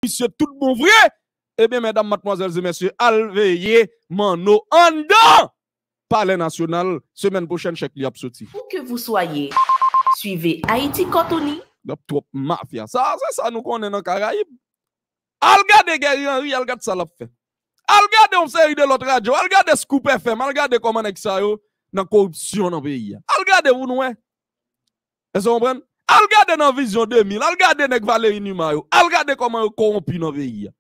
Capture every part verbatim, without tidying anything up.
misye tout bon vre. Ebyen, medam, madmwazèl e mesye, al veye Manno anndan Palè Nasyonal. Semèn pwochèn, chèk li ap soti. Où que vous soyez, suivez Haïti Cotonou. N ap twòp mafya. Sa, se sa nou konnen nan Karayib. Al gade Guerrier Henry, al gade sa l ap fè. Al gade yon seri de lòt radyo, al gade Scoop F M, al gade kòman nèg sa yo nan koripsyon nan peyi a. Al gade pou nou wè. Èske w konprann? Al gade nan Vizyon de mil, al gade nèg Valéry Numa yo, al gade kòman yo kowonpi nan peyi a.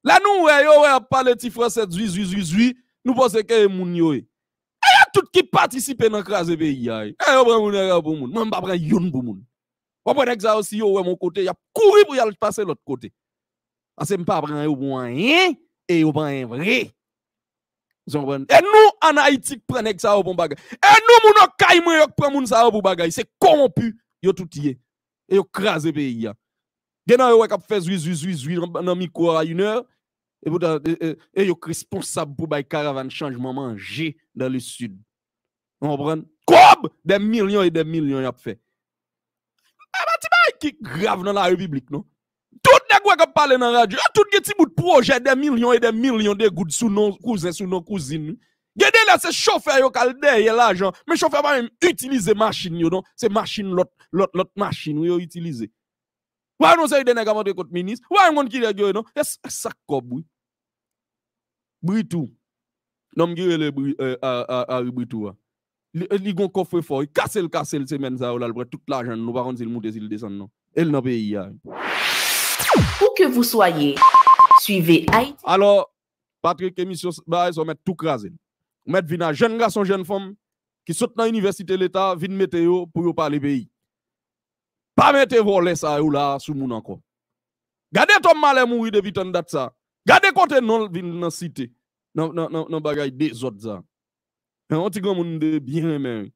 Lè nou wè yo, wè ap pale ti fransè zwi, zwi, zwi, zwi, nou panse ke e moun yo ye. E yo tout ki patisipe nan kraze peyi a, e. E yo pran moun, e yo pou moun. Mwen, m pa pran youn pou moun. W ap wè nèg sa yo, si yo wè m yon kote, y ap kouri pou y al pase lòt kote. Paske m pa pran yo pou anyen, e yo pa anyen vre. Ou konprann? E nou, ann Ayiti, k pran nèg sa yo pou bagay. E nou, moun Okay mwen yo, k pran moun sa yo pou bagay. Se kowonpi yo tout ye. E yo kraze peyi a. Gen nan yo wè k ap fè zwi, zwi, zwi, zwi nan, nan mikwo a inè. E poutan, e, e, e yo k responsab pou bay karavàn chanjman manje dans le sud. Ou konprann? Kòb! Des millions et des millions y ap fè. E pa ti bagay ki grav nan la repiblik, non. Tout nèg wè k ap pale nan radyo, yo tout gen ti bout pwojè des millions et des millions de goud sou non kouzen, sou non kouzin, wi. Gen de lè se chofè yo k al dèyè lajan, men chofè pa menm itilize machin yo, non. Se machin lòt, lòt, lòt machin, wi, yo itilize. Ou pa wè yon seri de nèg ap antre kot minis, ou pa menm konn ki nèg yo ye, non. E s-, e sa k kòb, wi. Britou. Nonm ki rele Bri-, eh, a, a, Ari Britou a. Li, li gon kòfrefò, li kase l, kase l semèn sa yo la, l pran tout lajan n, nou pa konn si l moute, si l desann, non. E l nan peyi a. Où que vous soyez, suivez Haïti. Alò, Patrick, emisyon s-, bagay sa, w mèt tou kraze l. W mèt vin a jèn gason, jèn fanm ki sot nan inivèsite leta, vin mete yo pou yo pale peyi. Pa mete vòlè sa yo la sou moun ankò. Gade Tom Malè mouri depi tann dat sa. Gade kote non l vin nan site. Nan, nan, nan, nan bagay dezòd sa. Yon ti granmoun m te byen renmen, wi.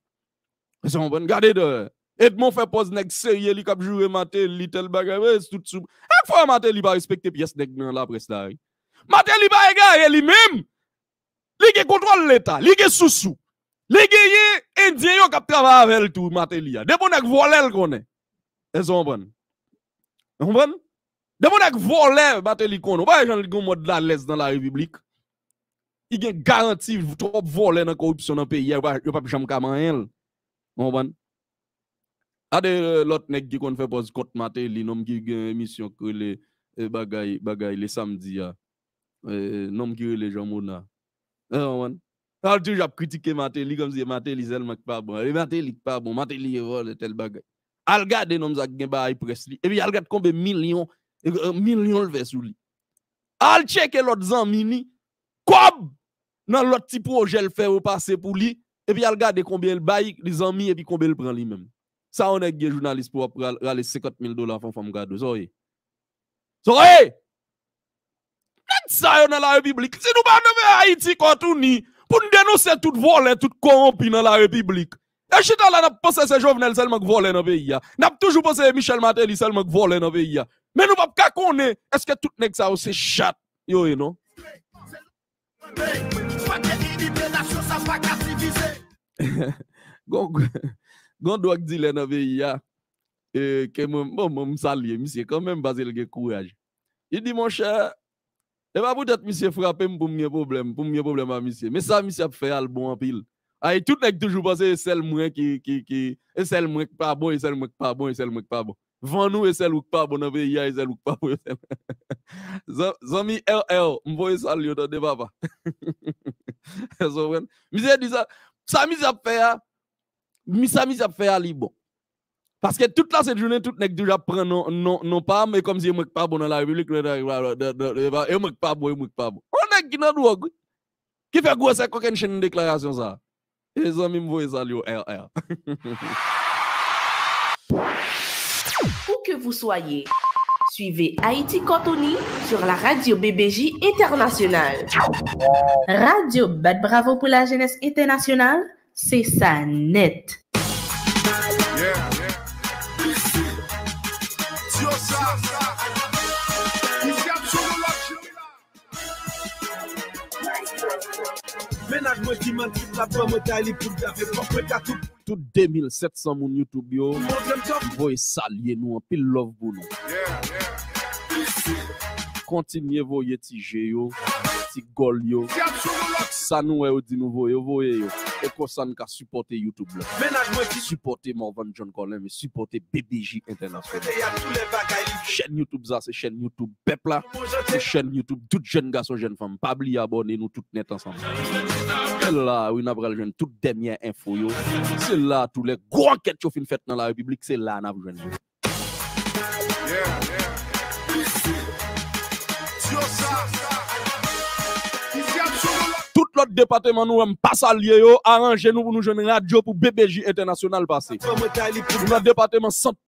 Èske w konprann? Gade dèyè. Edmond fè pòz nèg serye, li k ap joure Martelly, tèl bagay. Wi, tout sou. Ak fwa Martelly pa respekte pyès nèg nan laprès la, wi. Martelly pa egare li menm. Li gen kontwòl leta, li gen sousou. Li genyen endyen yo k ap travay avè l tou, Martelly a. Depi yon nèg vòlè l konnen. Èske w konprann? Ou konprann? Depi yon nèg vòlè, Martelly konnen. Ou pa wè jan l gen yon mòd lalèz nan la repiblik? Li gen garanti twòp vòlè nan koripsyon nan peyi a, yo pa, yo p ap janm ka manyen l. Ou konprann? Gade, eh, lòt nèg ki konn fè pòz kont Martelly, nonm ki gen emisyon k rele, eh, bagay, bagay le samedi a. Eh, nonm ki rele Jean Mona. Eh, ou konprann? Al toujou ap kritike Martelly kòmsi se Martelly sèlman k pa bon. E Martelly k pa bon, Martelly e vòlè, tèl bagay. Al gade nonm sa k gen bagay près li. Epi al gade konbyen milyon, eh, eh, milyon l fè sou li. Al tcheke lòt zanmi li. Kòb nan lòt ti pwojè l fè yo pase pou li, epi al gade konbyen l bay li zanmi epi konbyen l pran li menm. Sa yon nèg ye jounalis pou w ap ral-, rale senkant mil dola fè yon fanm kado. Sa w ye? Sa w ye? Nèg sa yo nan la repiblik. Si nou pa menm Ayiti Cotonou, pou n denonse tout vòlè, tout kowonpi nan la repiblik. E chita la n ap panse se Jovenel sèlman k vòlè nan peyi a. N ap toujou panse se Michel Martelly sèlman k vòlè nan peyi a. Men nou p ap ka konnen èske tout nèg sa yo se chat yo ye, non. Gon, gon dwòg dilè nan peyi a. E, ke mwen, bon, mwen, m salye misye kanmenm, paske l gen kouraj. Li di, monchè, e pa poutèt misye frape m pou m gen pwoblèm, pou m gen pwoblèm a misye. Men sa misye ap fè a, l bon anpil. Ay, tout nèg toujou panse e sèl mwen ki, ki, ki, e sèl mwen k pa bon, e sèl mwen k pa bon, e sèl mwen k pa bon. Van nou, e sèl ou k pa bon nan peyi a, e sèl ou k pa bon, e sèl. Zan-, zanmi R R, m voye salye w tande, papa. Èske w konprann? Misye di sa, sa misye ap fè a, mi-, sa misye ap fè a, li bon. Paske tout lasent jounen, tout nèg toujou ap pran non, non, non pa m, e kòmsi e mwen k pa bon nan la repiblik, e mwen k pa bon, e mwen k pa bon. Yon nèg ki nan dwòg, wi. Ki fè gwosè kokennchenn deklarasyon sa a. E zanmi m voye salye w, R R. Où que vous soyez, suivez Haïti Cotonou sur la radio B B J Internationale. Radio Bat Bravo pour la Jeunesse Internationale, se sa nèt. Mennaj mwen ki manti, l ap ban mwen kay li pou l gate pòt mwen ka tout. Tout de mil sèt san moun YouTube yo, m voye salye nou, anpil love pou nou. Kontinye voye ti je yo, ti gòl yo. Sa nou wè yo di nou voye, yo voye yo. E konsa n ka sipòte YouTube la. Sipòte Morvan John Colin, men sipòte B B J Entènasyonal. Chèn YouTube sa, se chèn YouTube pèp la. Se chèn YouTube tout jèn gason, jèn fanm. Pa bliye abòne nou tout nèt ansanm. Se la, wi, n ap pral jwenn tout dènyè enfo yo. Se la, tou lè gwo ankèt yo fin fèt nan la repiblik, se la n ap jwenn yo. Tout lòt depatman nou wè m pa salye yo, aranje nou pou nou jwenn radyo pou B B J Entènasyonal pase. Nou nan depatman Sant,